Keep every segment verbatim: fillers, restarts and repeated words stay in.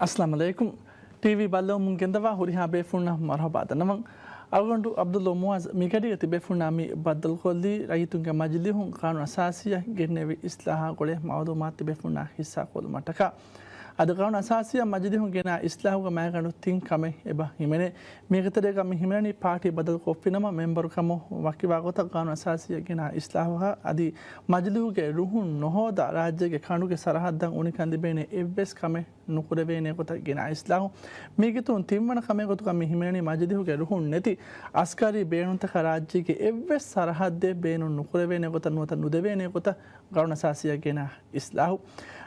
އައްސަލާމު ޢަލައިކުމް. ޓީވީ ބައްލަވަމުން ގެންދަވާ ހުރިހާ ބޭފުޅުންނަށް މަރުޙަބާ ދަންނަވަން. އަޅުގަނޑު ޢަބްދުﷲ މުޢާޒް މިގަޑީގަ ތިބޭފުޅުންނާ މި ބައްދަލުކޮށްލީ، ރައްޔިތުންގެ މަޖިލީހުން ޤާނޫނު އަސާސީއަށް ގެންނެވި އިސްލާހާ ގުޅޭ މަޢުލޫމާތު ތިބޭފުޅުންނާ ހިއްސާކޮށްލުމަށްޓަކާ. އަދި ޤާނޫނު އަސާސީއަށް މަޖިލީހުން ގެނާ އިސްލާހުގަ މައިގަނޑު ތިން ކަމެއް އެބަ ހިމެނޭ. މީގެ ތެރޭގަ މި ހިމެނެނީ ޕާޓީ ބަދަލުކޮށްފިނަމަ މެމްބަރު ކަމުން ވަކިވާ ގޮތަށް ޤާނޫނު އަސާސީއަށް ގެނާ އިސްލާހުގަ އަދި މަޖިލީހުގެ ރުހުން ނުހޯދާ ރާއްޖޭގެ ކަނޑުގެ ސަރަހައްދަށް އުނިކަން ލިބޭނެ އެއްވެސް ކަމެއް ނުކުރެވޭނެ ގޮތަށް ގެނާ އިސްލާހު. މީގެ ތުން ތިންވަނަ ކަމެއް ގޮތުގަ މި ހިމެނެނީ މަޖިލީހުގެ ރުހުން ނެތި އަސްކަރީ ބޭނުންތަކަށް ރާއްޖޭގެ އެއްވެސް ސަރަހައްދެއް ބޭނުން ނުކުރެވޭނެ ގޮތަށް ނުވަތަ ނުދެވޭނެ ގޮތަށް ޤާނޫނު އަސާސީއަށް ގެނާ އިސްލާހު.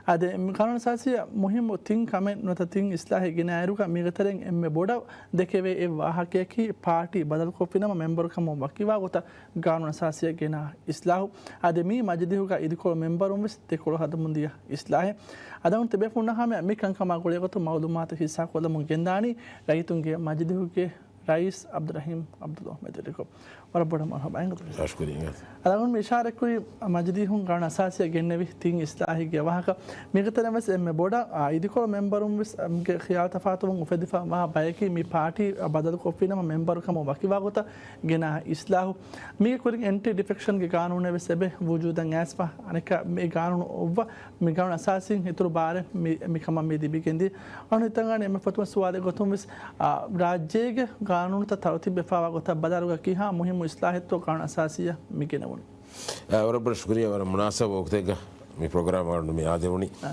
އަދި މި ޤާނޫނު އަސާސީއަށް މުހިއްމު ތިން ކަމެއް ނުވަތަ ތިން އިސްލާހެއް ގެނައިރުގަ މީގެ ތެރެއިން އެންމެ ބޮޑަށް ދެކެވޭ އެއް ވާހަކަޔަކީ ޕާޓީ ބަދަލުކޮށްފިނަމަ މެމްބަރު ކަމުން ވަކިވާ ގޮތަށް ޤާނޫނު އަސާސީއަށް ގެނާ އިސްލާހު. އަދި މީ މަޖިލީހުގަ އިދިކޮޅު މެމްބަރުން ވެސް ދެކޮޅު ހަދަމުން ދިޔަ އިސްލާހެއް. އަދި އަޅުގަނޑު ތިބޭފުޅުންނާ ހަމަޔަށް މި ކަންކަމާ ގުޅޭ ގޮތުން މަޢުލޫމާތު ހިއްސާކޮށްލަމުން ގެންދާނީ ރައްޔިތުންގެ މަޖިލީހުގެ ރައީސް ޢަބްދުއްރަޙީމް ޢަބްދުﷲ މެދުވެރިކޮށް. ވަރަށް ބޮޑަށް މަރުޙަބާ އެނގޭތޯ. ޝުކުރިއްޔާ. އަޅުގަނޑު މި އިޝާރަތްކުރީ މަޖިލީހުން ޤާނޫނު އަސާސީއަށް ގެންނެވި ތިން އިސްލާހެއްގެ ވާހަކަ. މީގެ ތެރެއިން ވެސް އެންމެ ބޮޑަށް، އާ، އިދިކޮޅު މެމްބަރުން ވެސް، އަމް، ގެ ޚިޔާލު ތަފާތުވުން އުފެދިފަ ވާ ބަޔަކީ މި ޕާޓީ ބަދަލުކޮށްފިނަމަ މެމްބަރު ކަމުން ވަކިވާ ގޮތަށް ގެނާ އިސްލާހު. މީގެ ކުރިން އެންޓި ޑިފެކްޝަންގެ ގާނޫނެއް ވެސް އެބަ ވުޖޫދަށް އައިސްފަ. އަނެއްކާ މި ގާނޫނު އޮއްވަ، މި ގާނޫނު އަސާސީން އިތުރު ބާރެއް މި، މި ކަމަށް މި ލިބިގެންދިޔަ. އަޅުގަނޑު ހިތަށް އަންނަ އެންމެ ފަހު ސުވާލެއް ގޮތުން ވެސް، އާ، ރާއްޖޭގެ ގާނޫނުތައް ތަރުތީބުވެފަވާ ގޮތަށް ބަލާއިރުގަ ކިހާ މުހިއްމު އިސްލާހެއްތޯ ގާނޫނު އަސާސީއަށް މި ގެނެވުނީ؟ އާ، ވަރަށް ބޮޑަށް ޝުކުރިއްޔާ، ވަރަށް މުނާސަބު ވަގުތެއްގަ މި ޕްރޮގްރާމް އަޅުގަނޑު މި އާދެވުނީ. އާ.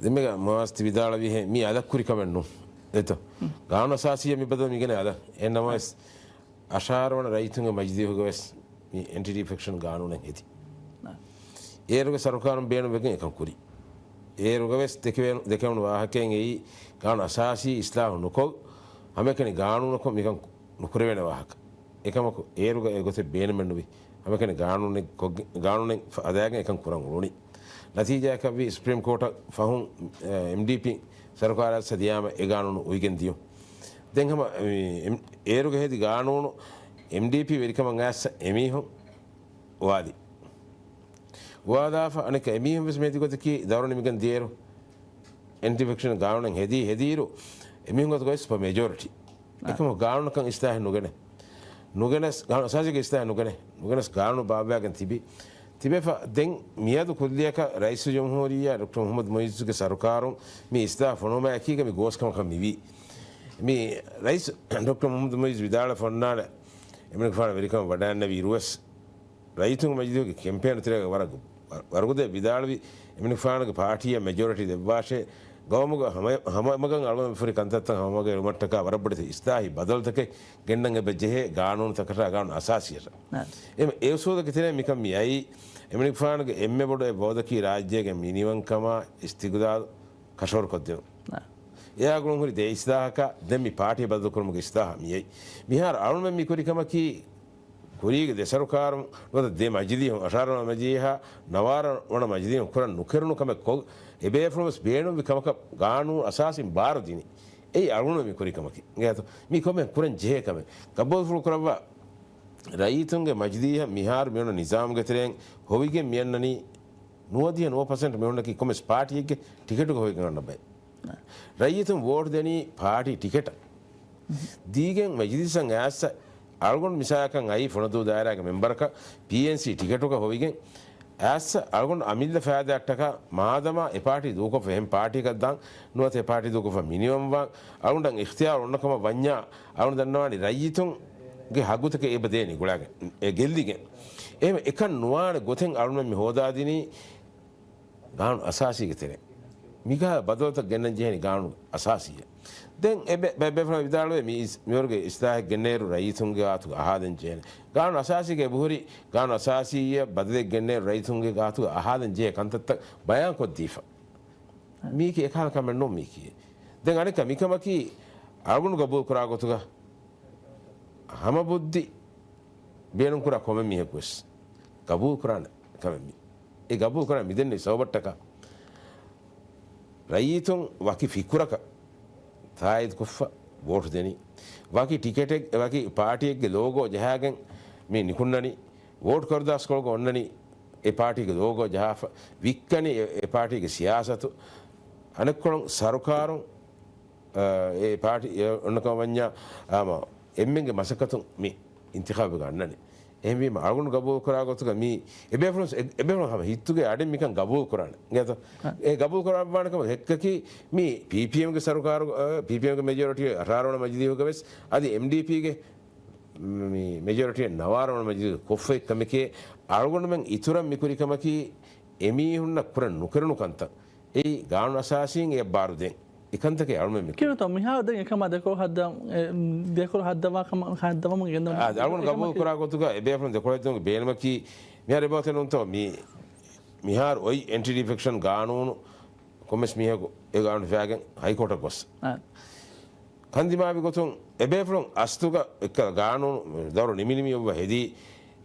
ދެންމެގަ މުއާޒް ތި ވިދާޅުވިހެން މީ އަލަށް ކުރި ކަމެއް ނޫން. އެތޯ؟ ހުން. ގާނޫނު އަސާސީއަށް މި ބަދަލު މި ގެނައި އަލަށް. އެއް ނަމަވެސް، އަށާރަ ވަނަ ރައްޔިތުންގެ މަޖިލީހުގަ ވެސް މި އެންޓި ޑިފެކްޝަން ގާނޫނެއް ހެދި. އާ. އޭރުގެ ސަރުކާރުން ބޭނުންވެގެން އެކަން ކުރި. އޭރުގަ ވެސް ދެކެވެނު، ދެކެވުނު ވާހަކައިން އެއީ ގާނޫނު އަސާސީ އިސްލާހު ނުކޮށް، ހަމައެކަނި ގާނޫނަކުން މިކަން ނުކުރެވޭނެ ވާހަކަ. އެކަމަކު، އޭރުގަ އެ ގޮތެއް ބޭނުމެއްނުވި. ހަމައެކަނި ގާނޫނެއް ކޮށްގެ-، ގާނޫނެއް ފަ-، ހަދާގެން އެކަން ކުރަން އުޅުނީ. ނަތީޖާއަކަށްވީ ސުޕްރީމް ކޯޓަށް ފަހުން، އެ، އެމްޑީޕީ ސަރުކާރާ ސަދިޔާމަ އެ ގާނޫނު އުވިގެން ދިޔުން. ދެން ހަމަ، އެ، އެމް-، އޭރުގަ ހެދި ގާނޫނު އެމްޑީޕީ ވެރިކަމަށް އައިސް އެމީހުން އުވާލި. އުވާލާފަ އަނެއްކާ އެމީހުން ވެސް މި ހެދި ގޮތަކީ ދައުރު ނިމިގެން ދިޔައިރު، އެންޓިފެކްޝަން ގާނޫނެއް ހެދީ ހެދިއިރު، އެމީހުން ގޮތަކަށް ވެސް ސުޕަ މެޖޯރިޓީ. އާ. އެކަމަކު ގާނޫނަކަށް އިސްލާހެއް ނުގެނެ. ނުގެނެސް، ގާނޫނު އަސާސީގެ އިސްލާހެއް ނުގެނެ. ނުގެނެސް ގާނޫނު ބާއްވާގެން ތިބި. ތިބެފަ ދެން މިއަދު ކުއްލިއަކަށް ރައީސުލްޖުމްހޫރިއްޔާ ޑޮކްޓަރ މުޙައްމަދު މުޢިއްޒުގެ ސަރުކާރުން މި އިސްލާހު ފޮނުވުމާ އެކީގަ މި ގޯސްކަމަކަށް މިވީ. މި ރައީސް ޑޮކްޓަރ މުޙައްމަދު މުޢިއްޒު ވިދާޅުވެފަ އޮންނާނެ، އެމަނިކުފާނު ވެރިކަމަށް ވަޑައިގަންނެވި އިރުވެސް، ރައްޔިތުންގެ މަޖިލީހުގެ ކެމްޕޭނު ތެރޭގަ ވަރަށް، ވަރުގަދަ ވިދާޅުވި، އެމަނިކުފާނުގެ ޕާޓީއަށް މެޖޯރިޓީ ދެއްވާށޭ، ގައުމުގަ ހަމަ، ހަމަ އެމަގަށް އަޅުގަނޑު ފުރި ކަންތައްތައް ހަމަމަގަށް އެޅުމަށްޓަކާ ވަރަށް ބޮޑެތި އިސްލާހީ ބަދަލުތަކެއް ގެންނަން އެބަ ޖެހޭ ގާނޫނުތަކަށާ ގާނޫނު އަސާސީއަށް. އާ. އެ، އެ އުސޫލުގެ ތެރެއިން މިކަން މި އައީ، އެމަނިކުފާނުގެ އެންމެ ބޮޑު އެއް ވައުދަކީ ރާއްޖޭގެ މިނިވަންކަމާ އިސްތިގުލާލު ކަށަވަރުކޮށްދިނުން. އާ. އެއާ ގުޅުން ހުރި ދެ އިސްލާހަކާ ދެން މި ޕާޓީ ބަދަލުކުރުމުގެ އިސްލާހަށް މިއައީ. މިހާރު އަޅުމެން މި ކުރި ކަމަކީ، ކުރީގެ ދެ ސަރުކާރުން ނުވަތަ ދެ މަޖިލީހުން، އަށާރަ ވަނަ މަޖިލީހާ ނަވާރަ ވަނަ މަޖިލީހުން ކުރަން ނުކެރުނު ކަމެއް ކޮށް، އެބޭފުޅުން ވެސް ބޭނުންވި ކަމަކަށް ގާނޫނު އަސާސީން ބާރު ދިނީ. އެއީ އަޅުގަނޑު މި ކުރި ކަމަކީ. އިނގޭތޯ؟ މީ ކޮންމެ ކުރަން ޖެހޭ ކަމެއް. ގަބޫލުފުޅު ކުރައްވާ، ރައްޔިތުންގެ މަޖިލީހަށް މިހާރު މިއޮންނަ ނިޒާމުގެ ތެރެއިން ހޮވިގެން މިއަންނަނީ ނުވަދިހަ ނުވަ ޕަސެންޓް މިއޮންނަކީ ކޮންމެސް ޕާޓީއެއްގެ ޓިކެޓުގަ ހޮވިގެން އޮންނަ ބައެއް. ރައްޔިތުން ވޯޓް ދެނީ ޕާޓީ ޓިކެޓަށް. ދީގެން މަޖިލިސަށް އައިސް އަޅުގަނޑު މިސާލަކަށް އައީ ފުނަދޫ ދާއިރާގެ މެމްބަރަކަށް ޕީއެންސީ ޓިކެޓުގަ ހޮވިގެން އައިސް އަޅުގަނޑު އަމިއްލަ ފައިދާއަށްޓަކާ މާދަމާ އެ ޕާޓީ ދޫކޮށްފަ އެހެން ޕާޓީއަކަށް ދާން ނުވަތަ އެ ޕާޓީ ދޫކޮށްފަ މިނިވަންވާން އަޅުގަނޑަށް އިޚްތިޔާރު އޮންނަ ކަމަށް ވަންޏާ އަޅުގަނޑު ދަންނަވާނީ ރައްޔިތުންގެ ހައްގުތަކެއް އެބަ ދޭނީ ގުޅާގެން އެ ގެއްލިގެން. އެހެން އެކަން ނުވާނެ ގޮތެއް އަޅުގަނޑު މި ހޯދާދިނީ ގާނޫނު އަސާސީގެ ތެރެ. މިކަހަލަ ބަދަލުތައް ގެންނަން ޖެހެނީ ގާނޫނު އަސާސީއަށް. ދެން އެ ބެ-، ބެ-، ބޭފުޅުން ވިދާޅުވޭ މި އިސް-، މިވަރުގެ އިސްލާހެއް ގެންނައިރު ރައްޔިތުންގެ ގާތުގަ އަހާލަން ޖެހޭނެ. ގާނޫނު އަސާސީގެ އެބަހުރި ގާނޫނު އަސާސީއަށް ބަދަލެއް ގެންނައިރު ރައްޔިތުންގެ ގާތުގަ އަހާލަން ޖެހޭ ކަންތައްތައް ބަޔާން ކޮށްދީފަ. މީކީ އެކަހަލަ ކަމެއް ނޫން މީކީ. ދެން އަނެއްކާ މިކަމަކީ އަޅުގަނޑު ގަބޫލު ކުރާ ގޮތުގަ ހަމަ ބުއްދި ބޭނުންކުރާ ކޮންމެ މީހަކު ވެސް ގަބޫލު ކުރާނެ ކަމެއް މީ. އެ ގަބޫލު ކުރާނެ މިދެންނެވި ސަބަބަށްޓަކާ ރައްޔިތުން ވަކި ފިކުރަކަށް ތާއީދުކޮށްފަ ވޯޓު ދެނީ. ވަކި ޓިކެޓެއް، ވަކި ޕާޓީއެއްގެ ލޯގޯ ޖަހާގެން މި ނިކުންނަނީ. ވޯޓު ކަރުދާސްކޮޅުގަ އޮންނަނީ އެ ޕާޓީގެ ލޯގޯ ޖަހާފަ، ވިއްކަނީ އެ، އެ ޕާޓީގެ ސިޔާސަތު. އަނެއްކޮޅުން ސަރުކާރުން އާ، އެ ޕާޓީ އެ އޮންނަކަމަށް ވަންޏާ، އާ، އެންމެންގެ މަސައްކަތުން މި އިންތިޚާބުގަ އަންނަނީ. އެހެންވީމަ، އަޅުގަނޑު ގަބޫލުކުރާ ގޮތުގަ މީ އެބޭފުޅުން، އެ، އެބޭފުޅުން ހަމަ ހިތުގެ އަޑިން މިކަން ގަބޫލުކުރާނެ. އިނގޭތޯ؟ އެ ގަބޫލުކުރައްވާނެ ކަމަށް ހެއްކަކީ މީ ޕީޕީއެމްގެ ސަރުކާރު، އާ، ޕީޕީއެމްގެ މެޖޯރިޓީ އަށާރަ ވަނަ މަޖިލީހުގަ ވެސް އަދި އެމްޑީޕީގެ މި މެޖޯރިޓީ ނަވާރަ ވަނަ މަޖިލީހުގަ ކޮށްފައި ކަމެކޭ. އަޅުގަނޑުމެން އިތުރަށް މިކުރި ކަމަކީ އެމީހުންނަށް ކުރަން ނުކެރުނު ކަންތައް. އެއީ ގާނޫނު އަސާސީން އެ ބާރު ދޭން. އެކަންތަކެއް އަޅުމެން މި ކިޔުންތޯ މިހާރު ދެން އެކަމާ ދެކޮޅު ހައްދަ-، އެ، ދެކޮޅު ހައްދަވާ ކަމަށް ހައްދަވަމުން ގެންދަމުން އާ، އަޅުގަނޑު ގަބޫލު ކުރާ ގޮތުގަ އެބޭފުޅުން ދެކޮޅަށް ދިނުމުގެ ބޭނުމަކީ މިހާރު އެބައޮތެއް ނޫންތޯ މި-، މިހާރު އޮތް އެންޓި ޑިފެކްޝަން ގާނޫނު ކޮންމެސް މީހަކު އެ ގާނޫނު ހިފާގެން ހައިކޯޓަށް ގޮސް. އާ. ކަންދިމާވި ގޮތުން އެބޭފުޅުން އަސްލުގަ އެއްކަލަ ގާނޫނު ދައުރު ނިމިނިމިއްވަ ހެދީ،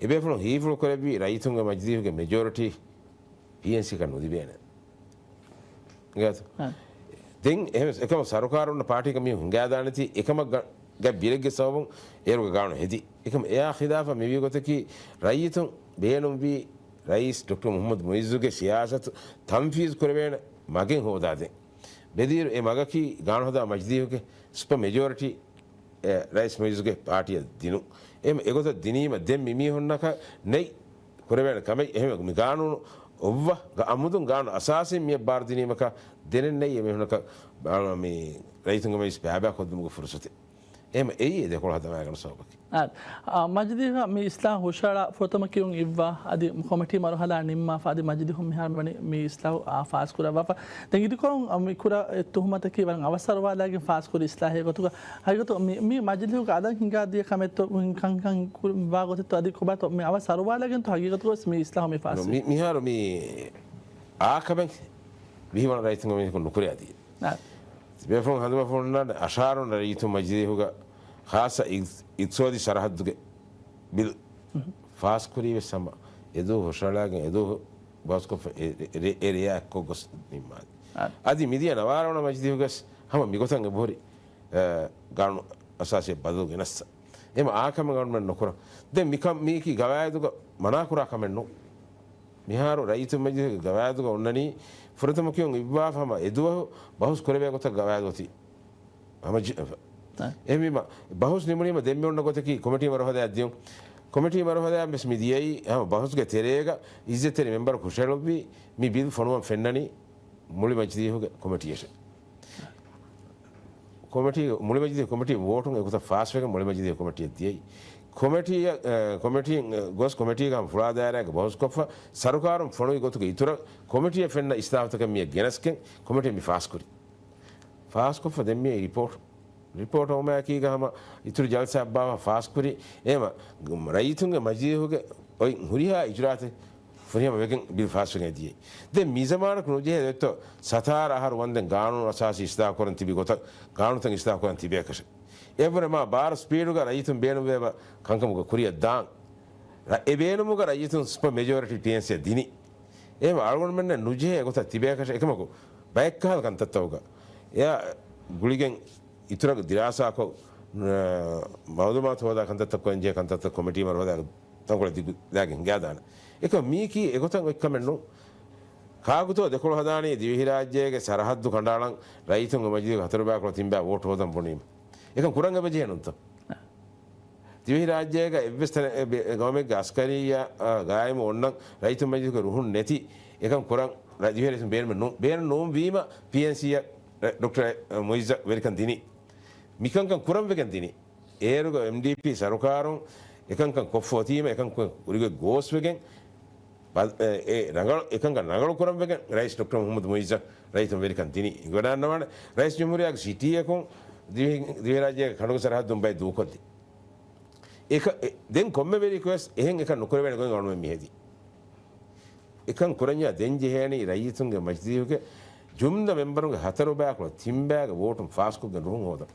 އެބޭފުޅުން ހީފުޅު ކުރެއްވީ ރައްޔިތުންގެ މަޖިލީހުގެ މެޖޯރިޓީ ޕީއެންސީއަކަށް ނުލިބޭނެ. އިނގޭތޯ؟ އާ. ދެން އެހެން އެކަމަށް ސަރުކާރުންނަށް ޕާޓީގެ މީހުން ހިނގާދާނެތީ، އެކަމަށް ގަ-، ގަ ބިރެއްގެ ސަބަބުން އޭރުގެ ގާނޫނު ހެދި. އެކަމަށް އެއާ ޚިލާފަށް މިވީ ގޮތަކީ، ރައްޔިތުން ބޭނުންވީ ރައީސް ޑޮކްޓަރ މުޙައްމަދު މުޢިއްޒުގެ ސިޔާސަތު ތަންފީޒު ކުރެވޭނެ މަގެއް ހޯދާދޭން. ބެދިއިރު އެ މަގަކީ ގާނޫނު ހަދާ މަޖިލީހުގެ ސުޕަ މެޖޯރިޓީ އެ، ރައީސް މުޢިއްޒުގެ ޕާޓީއަށް ދިނުން. އެ، އެގޮތަށް ދިނީމަ ދެން މި މީހުންނަކަށް ނެތް ކުރެވޭނެ ކަމެއް. އެހެން މި ގާނޫނު އޮއްވަ ގަ-، އަމުދުން ގާނޫނު އަސާސީން މިއަށް ބާރު ދިނީމަކަށް ދެނެއް ނެތް އެ މީހުންނަކަށް ބާ-، މި ރައްޔިތުންގެ މަޖިލިސް ބައިބައި ކޮށްދިނުމުގެ ފުރުސަތެއް. އެހެން އެއީ އެ ދެކޮޅު ހަދަމާގަނޑު ސަބަބަކީ. އާ، މަޖިލީހަށް މި އިސްލާހު ހުށައަޅާ ފުރަތަމަ ކިޔުން އިއްވާ، އަދި ކޮމިޓީ މަރުހަލާ ނިންމާފަ، އަދި މަޖިލީހުން މިހާރު މިވަނީ މި އިސްލާހު، އާ، ފާސްކުރައްވާފަ. ދެން އިދިކޮޅުން، އަ، މި ކުރާ އެ ތުހުމަތަކީ ވަރަށް އަވަސްއަރުވާލާގެން ފާސްކުރި އިސްލާހެއް ގޮތުގަ، ހަގީގަތު މި، މި މަޖިލީހުގެ އަލަށް ހިނގާދިޔަ ކަމެއްތޯ، ކަންކަން ކުރި-، ވާ ގޮތެއްތޯ، އަދި ކޮބާތޯ މި އަވަސްއަރުވާލާގެންތޯ ހަގީގަތުގަވެސް މި އިސްލާހު މި ފާސްވީ؟ މި-، މިހާރު މި އާ ކަމެއް ވިހި ވަނަ ރައްޔިތުންގެ މީހަކު ނުކުރިއަދީ. އާ. ބޭފުޅުން ހަނދުމަފުންނާނެ އަށާރަ ވަނަ ރައްޔިތުން މަޖިލީހުގަ ޚާއްޞަ އިގް-، އިގްތިސޯދީ ސަރަހައްދުގެ ބިލް ފާސްކުރީ ވެސް ހަމަ އެދުވަހު ހުށައަޅާގެން އެދުވަހު ބަހުސްކޮށްފަ އެ، އެ، އެ ރެޔާ އެއްކޮށް ގޮސް ނިންމާލި. އާ. އަދި މިދިޔަ ނަވާރަ ވަނަ މަޖިލީހުގަސް ހަމަ މިގޮތަށް އެބަހުރި، އެ، ގާނޫނު އަސާސީ ބަދަލު ގެނައްސަ. އެމަ އާ ކަމެއް ގަވަރމަންޓް ނުކުރަން. ދެން މިކަން މީކީ ގަވާއިދުގަ މަނާކުރާ ކަމެއް ނޫން. މިހާރު ރައްޔިތުން މަޖިލީހުގެ ގަވާއިދުގަ އޮންނަނީ ފުރަތަމަ ކިޔުން އިއްވާފަ ހަމަ އެދުވަހު ބަހުސް ކުރެވޭ ގޮތަށް ގަވާއިދު އޮތީ. ހަމަ ޖި-، އެހެންވީމަ، ބަހުސް ނިމުނީމަ ދެން މި އޮންނަ ގޮތަކީ ކޮމިޓީ މަރުހަލާއަށް ދިޔުން. ކޮމިޓީ މަރުހަލާއަށް ވެސް މި ދިޔައީ ހަމަ ބަހުސްގެ ތެރޭގަ އިއްޒަތްތެރި މެމްބަރަކު ހުށަހެޅުއްވީ މި ބިލް ފޮނުވަން ފެންނަނީ މުޅި މަޖިލީހުގެ ކޮމިޓީއަށެ. ކޮމިޓީ، މުޅި މަޖިލީހު ކޮމިޓީ ވޯޓުން އެގޮތަށް ފާސްވެގެން މުޅި މަޖިލީހު ކޮމިޓީއަށް ދިޔައީ. ކޮމިޓީއަށް، އެ، ކޮމިޓީން، އެ، ގޮސް ކޮމިޓީގަ ހަމަ ފުޅާ ދާއިރާގެ ބަހުސްކޮށްފަ ސަރުކާރުން ފޮނުވި ގޮތުގެ އިތުރަށް ކޮމިޓީއަށް ފެންނަ އިސްލާހުތަކެއް މިއަށް ގެނަސްގެން ކޮމިޓީ މި ފާސްކުރި. ފާސްކޮށްފަ ދެން މިއީ ރިޕޯޓް. ރިޕޯޓް އޮމާއަކީގަ ހަމަ އިތުރު ޖަލްސާއެއް ބާއްވާ ފާސްކުރި. އެހެމަ ރައްޔިތުންގެ މަޖިލީހުގެ އޮތް ހުރިހާ އިޖުރާތެއް ފުރިހަމަ ވެގެން ބިލް ފާސްވެގެން ދިޔައީ. ދެން މިޒަމާނަކު ނުޖެހޭ ދޮއްތޯ ސަތާރަ އަހަރު ވަންދެން ގާނޫނު އަސާސީ އިސްލާހު ކުރަން ތިބި ގޮތަށް ގާނޫނުތައް އިސްލާހު ކުރަން ތިބޭކަށެއް. އެއަށްވުރެ މާ ބާރު ސްޕީޑުގަ ރައްޔިތުން ބޭނުންވޭ އެބަ ކަންކަމުގަ ކުރިއަށް ދާން. ރަ-، އެ ބޭނުމުގަ ރައްޔިތުން ސުޕަ މެޖޯރިޓީ ޕީއެންސީއަށް ދިނީ. އެހެމަ އަޅުގަނޑުމެންނަށް ނުޖެހޭ އެގޮތަށް ތިބޭކަށެއް އެކަމަކު ބައެއްކަހަލަ ކަންތައްތަކުގަ އެއާ ގުޅިގެން އިތުރަށް ދިރާސާކޮށް، އަ، މައުލޫމާތު ހޯދާ ކަންތައްތައް ކުރަންޖެހޭ ކަންތައްތައް ކޮމިޓީ މަރުހަލާގެ ތަންކޮޅެއް ދިގު ލާގެން ހިނގާދާނެ. އެކަމަކު މީކީ އެގޮތަށް އޮތް ކަމެއް ނޫން. ކާކުތޯ ދެކޮޅު ހަދާނީ ދިވެހިރާއްޖޭގެ ސަރަހައްދު ކަނޑައަޅަން ރައްޔިތުންގެ މަޖިލީހުގެ ހަތަރު ބަޔަކު ތިން ބަޔަށް ވޯޓު ހޯދަން ބުނީމަ. އެކަން ކުރަން އެބަޖެހޭ ނޫންތޯ؟ ދިވެހިރާއްޖޭގަ އެއްވެސް ތަނެއް އެ ބެ-، ގައުމެއްގެ އަސްކަރިއްޔާ، އާ، ގާއިމު އޮންނަން ރައްޔިތުން މަޖިލީހުގެ ރުހުން ނެތި އެކަން ކުރަން ރަ-، ދިވެހި ރައްޔިތުން ބޭނުމެއް ނޫން. ބޭނުން ނޫންވީމަ ޕީއެންސީއަށް ރަ-، ޑޮކްޓަރ މުޢިއްޒަށް ވެރިކަން ދިނީ. މިކަންކަން ކުރަން ވެގެން ދިނީ. އޭރުގަ އެމްޑީޕީ ސަރުކާރުން އެކަންކަން ކޮށްފަ އޮތީމަ އެކަން ކުރިގޮތް ގޯސްވެގެން ބަ-، އެ، އެ ރަނގަޅު، އެކަންކަން ރަނގަޅު ކުރަން ވެގެން ރައީސް ޑޮކްޓަރ މުޙައްމަދު މުޢިއްޒަށް ރައްޔިތުން ވެރިކަން ދިނީ. އިނގިވަޑާންނަވާނެ ރައީސް ޖުމްހޫރިއްޔާގެ ސިޓީއަކުން ދިވެހި-، ދިވެހިރާއްޖޭގެ ކަނޑުގެ ސަރަހައްދުން ބައެއް ދޫކޮށްލި. އެކަ-، އެ-، ދެން ކޮންމެ ވެރިޔަކުވެސް އެހެން އެކަން ނުކުރެވޭނެ ގޮތް އަޅުމެން މިހެދީ. އެކަން ކުރަންޏާ ދެން ޖެހޭނީ ރައްޔިތުންގެ މަޖިލީހުގެ ޖުމްލަ މެމްބަރުންގެ ހަތަރު ބަޔާކުޅަ ތިން ބަޔާގެ ވޯޓުން ފާސްކޮށްގެން ރުހުން ހޯދަން.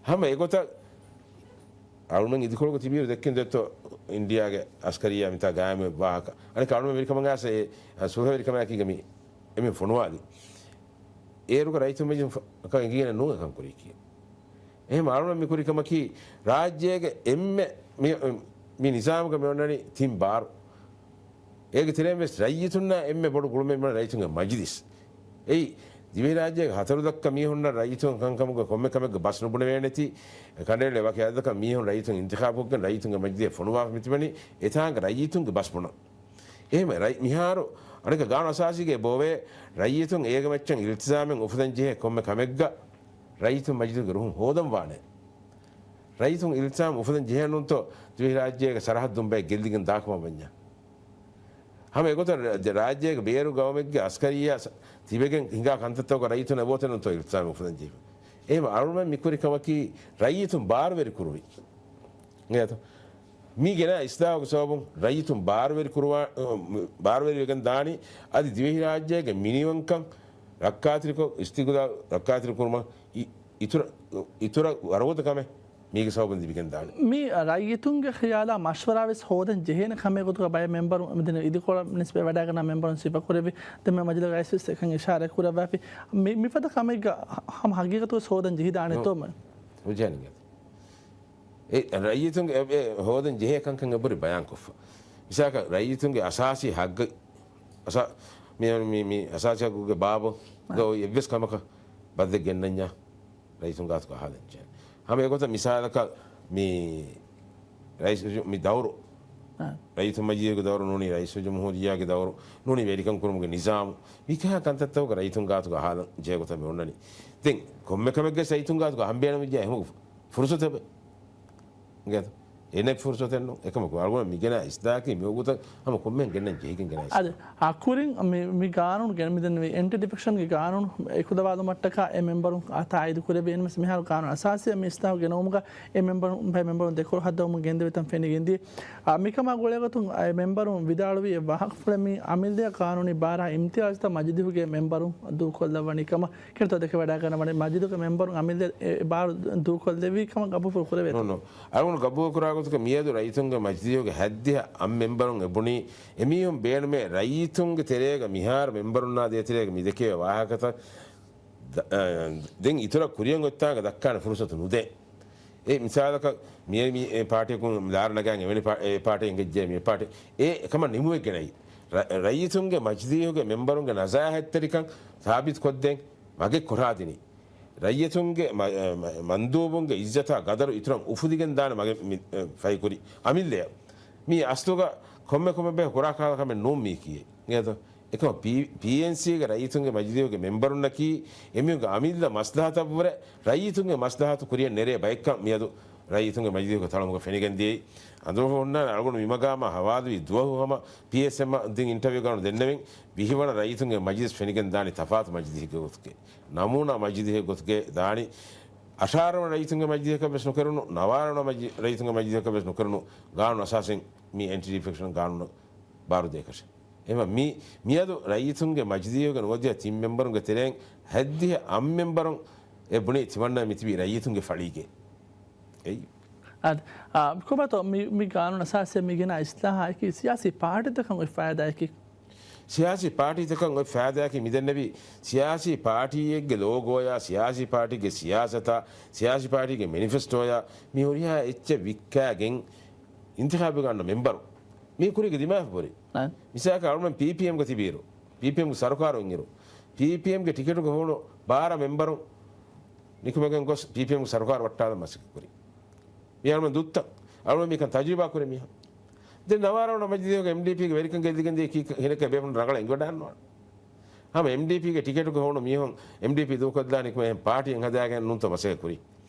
ހަމަ އެގޮތަށް އަޅުމެން އިދިކޮޅުގަ ތިބިއިރު ދެއްކިން ދެއްތޯ އިންޑިޔާގެ އަސްކަރިއްޔާ މިތާ ގާއިމުވެ ވާހަކަ. އަނެއްކާ އަޅުމެން ވެރިކަމަށް އައިސް އެ ސުލްހަވެރިކަމާއެކީގަ މި އެމެން ފޮނުވާލި. އޭރުގަ ރައްޔިތުން މެޖިން އަކަށް އެނގިގެނެއް ނޫން އެކަން ކުރީކީ. އެހެން އަޅުމެން މި ކުރި ކަމަކީ ރާއްޖޭގެ އެންމެ މި، މި ނިޒާމުގަ މި އޮންނަނީ ތިން ބާރު. އޭގެ ތެރެއިން ވެސް ރައްޔިތުންނާ އެންމެ ބޮޑު ގުޅުމެއް މި ރައްޔިތުންގެ މަޖިލިސް. އެއީ ދިވެހިރާއްޖޭގެ ހަތަރު ލައްކަ މީހުންނަށް ރައްޔިތުން ކަންކަމުގެ ކޮންމެ ކަމެއްގެ ބަސް ނުބުނެވޭނެތީ، ކަނޑައެޅޭ ވަކި އަދަދަކަށް މީހުން ރައްޔިތުން އިންތިޚާބުކޮށްގެން ރައްޔިތުންގެ މަޖިލީހަށް ފޮނުވާފަ މިތިބެނީ އެތާނގެ ރައްޔިތުންގެ ބަސް ބުނަން. އެހެންވެ، ރައް-، މިހާރު އަނެކަ ގާނޫނު އަސާސީގައި ބޯވޭ، ރައްޔިތުން އޭގެ މައްޗަށް އިލްތިޒާމެއް އުފުދަން ޖެހޭ ކޮންމެ ކަމެއްގަ ރައްޔިތުން މަޖިލީހުގެ ރުހުން ހޯދަން ވާނެ. ރައްޔިތުން އިލްތިޒާމް އުފުދަން ޖެހޭނުންތޯ ދިވެހިރާއްޖޭގެ ސަރަހައްދުން ބައެއް ގެއްލިގެން ދާކަމަށް ވަންޏާ؟ ހަމަ އެގޮތަށް ރާ-، ރާއްޖޭގެ ބޭރު ގައުމެއްގެ އަސްކަރިއްޔާ ސަ-، ތިބެގެން ހިނގާ ކަންތައްތަކަށް ރައްޔިތުން އެބައޮތެއްނުތޯ އިލްތިޒާމް އުފުދަން ޖެހިފަ. އެހެން އަޅުމެން މިކުރި ކަމަކީ ރައްޔިތުން ބާރުވެރި ކުރުވި. އިނގޭތޯ؟ މި ގެނަ އިސްލާހުގެ ސަބަބުން ރައްޔިތުން ބާރުވެރި ކުރުވާ-، ބާރުވެރިވެގެން ދާނީ އަދި ދިވެހިރާއްޖޭގެ މިނިވަންކަން ރައްކާތެރިކޮށް، އިސްތިގުލާ ރައްކާތެރި ކުރުމަށް އި-، އިތުރަށް، އިތުރަށް ވަރުގަދަ ކަމެއް މީގެ ސަބަބުން ލިބިގެން ދާނެ. މި ރައްޔިތުންގެ ޚިޔާލާ މަޝްވަރާ ވެސް ހޯދަން ޖެހޭނެ ކަމެއް ގޮތުގަ ބައެއް މެމްބަރުން މިދިން އިދިކޮޅަށް ނިސްބަތް ވަޑައިގަންނަ މެމްބަރުން ސިފަކުރެއްވި. ދެން މި މަޖިލީހުގައި ވެސް އެކަން އިޝާރާތް ކުރައްވާފި. މި، މިފަދަ ކަމެއްގަ ހަ-، ހަމަ ހަގީގަތު ވެސް ހޯދަން ޖެހިދާނެތޯ؟ ނު-، ނުޖެހޭނެ. އެ ރައްޔިތުންގެ އެ، އެ ހޯދަން ޖެހޭ ކަންކަން އެބުރި ބަޔާންކޮށްފަ. މިސާލަކަށް ރައްޔިތުންގެ އަސާސީ ހައްގަށް، އަސާ-، މި، މި، މި އަސާސީ ހައްގުގެ ބާބުގަ އޮތް އެއްވެސް ކަމަކަށް ބައްދެއް ގެންނަންޏާ ރައްޔިތުން ގާތުގަ އަހާލަން ޖެހޭ. ހަމަ އެގޮތަށް މިސާލަކަށް މި ރައީސު މި ދައުރު، އާ. ރައްޔިތުން މަޖިލީހުގެ ދައުރު ނޫނީ، ރައީސުލްޖުމްހޫރިއްޔާގެ ދައުރު ނޫނީ، ވެރިކަން ކުރުމުގެ ނިޒާމު، މިކަހަލަ ކަންތައްތަކުގަ ރައްޔިތުން ގާތުގަ އަހާލަން ޖެހޭ ގޮތަށް މި އޮންނަނީ. ދެން ކޮންމެ ކަމެއްގެ ރައްޔިތުން ގާތުގަ އަހަން ބޭނުމެއްޖެ އެހެން ފުރުސަތެއް އިނގޭތޯ؟ އެނެއް ފުރުސަތެއްނު. އެކަމަކު އަޅުގަނޑު މިގެނަ އިސްލާހަކީ މިވަގުތަށް ހަމަ ކޮންމެހެން ގެންނަން ޖެހިގެން ގެނަ އަދި އިސްލާހަކީ. އަ، ކުރިން މި، މި ގާނޫނު ގެން މިދެން މި އެންޓި ޑިފެކްޝަންގެ ގާނޫނު އެކުލަވާލުމަށްޓަކާ އެ މެމްބަރުން އާ ތާއީދު ކުރެއްވި. އެންމެސް މިހާރު ގާނޫނު އަސާސީއަށް މި އިސްލާހު ގެނައުމުގަ އެ މެމްބަރުން، ބައެއް މެމްބަރުން ދެކޮޅު ހައްދަވަމުން ގެންދެވިތަން ފެނިގެންދިޔަ. އާ، މިކަމާ ގުޅޭގޮތުން އެ މެމްބަރުން ވިދާޅުވީ އެ ވާހަކަފުޅެއް މި އަމިއްލައަށް ގާނޫނީ ބާރާ އިމްތިޔާޒުތައް މަޖިލީހުގެ މެމްބަރުން ދޫކޮށްލައްވަނީ ކަމަށް. ކިރިތޯ ދެކެވަޑައިގަންނަވަނީ މަޖިލީހުގެ މެމްބަރުން އަމިއްލަ އެ ބާރު ދޫކޮށްލެއްވި ކަމަށް ގަބޫލު ކުރެވޭތޯ؟ ނޯ، ނޯ. އަޅުގަނޑު ގަބޫލު ކުރާ ގޮތުގަ މިއަދު ރައްޔިތުންގެ މަޖިލީހުގެ ހައްދިހަ އަށް މެމްބަރުން އެބުނީ އެމީހުން ބޭނުމޭ ރައްޔިތުންގެ ތެރޭގަ މިހާރު މެމްބަރުންނާ ދޭތެރޭގަ މި ދެކެވޭ ވާހަކަތައް ދ-، އަ، ދެން އިތުރަށް ކުރިޔަށް އޮތްތާނގަ ދައްކާނެ ފުރުސަތު ނުދޭ. އެ މިސާލަކަށް މިއެ މި އެ ޕާޓީއަކުން ލާރަ ނަގާން އެވެނި ޕާ-، އެ ޕާޓީ އެނގެއްޖެ މި ޕާޓީ އެ ކަމަށް ނިމުމެއްގެނައީ. ރަ-، ރައްޔިތުންގެ މަޖިލީހުގެ މެމްބަރުންގެ ނަޒާހަތްތެރިކަން ސާބިތުކޮށްދޭން މަގެއް ކޮށާދިނީ. ރައްޔިތުންގެ މަ-، މަ-، މަންދޫބުންގެ އިއްޒަތާ ގަދަރު އިތުރަށް އުފުދިގެން ދާނެ މަގެއް މި، އެ، ފަހިކުރި އަމިއްލައަށް. މީ އަސްލުގަ ކޮންމެ ކޮމެއް ބެހޭ ކުރާ ކަހަލަ ކަމެއް ނޫން މީކީ. އިނގޭތޯ؟ އެކަމަ ޕީ-، ޕީއެންސީގެ ރައްޔިތުންގެ މަޖިލީހުގެ މެމްބަރުންނަކީ އެމީހުންގެ އަމިއްލަ މަސްލަހަތަށްވުރެ ރައްޔިތުންގެ މަސްލަހަތު ކުރިޔަށް ނެރޭ ބައެއްކަން މިއަދު ރައްޔިތުންގެ މަޖިލީހުގެ ތަޅުމުގަ ފެނިގެން ދިޔައީ. އަނދުރަފު ހުންނާނެ އަޅުގަނޑު މިމަގާމާ ހަވާލުވި ދުވަހު ހަމަ ޕީއެސްއެމްއަށް ދިން އިންޓަވިއުގަ ދެންނެވިން ވިހިވަނަ ރައްޔިތުންގެ މަޖިލިސް ފެނިގެން ދާނީ ތަފާތު މަޖިލީހެއްގެ ގޮތުގައި. ނަމޫނާ މަޖިލީހެއް ގޮތުގައި ދާނީ. އަށާރަ ވަނަ ރައްޔިތުންގެ މަޖިލީހަކަށް ވެސް ނުކެރުނު، ނަވާރަ ވަނަ މަޖި-، ރައްޔިތުންގެ މަޖިލީހަކަށް ވެސް ނުކެރުނު ގާނޫނު އަސާސެއް މި އެންޓި ޑިފެކްޝަން ގާނޫނަށް ބާރުދޭކަށެއް. އެހެންވީމަ މި، މިއަދު ރައްޔިތުންގެ މަޖިލީހުގެ ނުވަދިހަ ތިން މެމްބަރުންގެ ތެރެއިން ހައްދިހަ އަށް މެމްބަރުން އެ ބުނީ ތިމަންނަ މިތިބީ ރައްޔިތުންގެ ފަޅީގައި. އެއީ. އާދެ، އާ، ކޮބާތޯ މި، މި ގާނޫނު އަސާސެއް މި ގެނަ އިސްލާހަކީ ސިޔާސީ ޕާޓީތަކަށް އޮތް ފައިދާއަކީ؟ ސިޔާސީ ޕާޓީތަކަށް އޮތް ފައިދާއަކީ މިދެންނެވި ސިޔާސީ ޕާޓީއެއްގެ ލޯގޯޔާ، ސިޔާސީ ޕާޓީގެ ސިޔާސަތާ، ސިޔާސީ ޕާޓީގެ މެނިފެސްޓޯޔާ މި ހުރިހާ އެއްޗެއް ވިއްކާގެން އިންތިޚާބުގަ އަންނަ މެމްބަރު މީ ކުރީގެ ދިމާވެފަ ހުރި. އަ. މިސާލަކަށް އަޅުމެން ޕީޕީއެމްގަ ތިބިއިރު، ޕީޕީއެމްގެ ސަރުކާރު އިންއިރު، ޕީޕީއެމްގެ ޓިކެޓުގަ ހޫނު ބާރަ މެމްބަރު ނިކުމެގެން ގޮސް ޕީޕީއެމްގެ ސަރުކާރު ވައްޓާލަން މަސައްކަތް ކުރި. މި އަޅުމެން ދުއްތަ. އަޅުމެން މިކަން ތަޖުރިބާ ކުރި މީހުން. ދެން ނަވާރަ ވަނަ މަޖިލީހުގަ އެމްޑީޕީގެ ވެރިކަން ގެއްލިގެން ދިޔަ ކީ ހިނެއްކަ ބޭފުޅުން ރަނގަޅަށް އެނގިވަޑައިގަންނަވާނެ. ހަމަ އެމްޑީޕީގެ ޓިކެޓުގަ ހޫނު މީހުން އެމްޑީޕީ ދޫކޮށްލާނެ ކުމެ އެހެން ޕާޓީއެއް ހަދާގެން ނޫންތޯ މަސައްކަތް ކުރީ.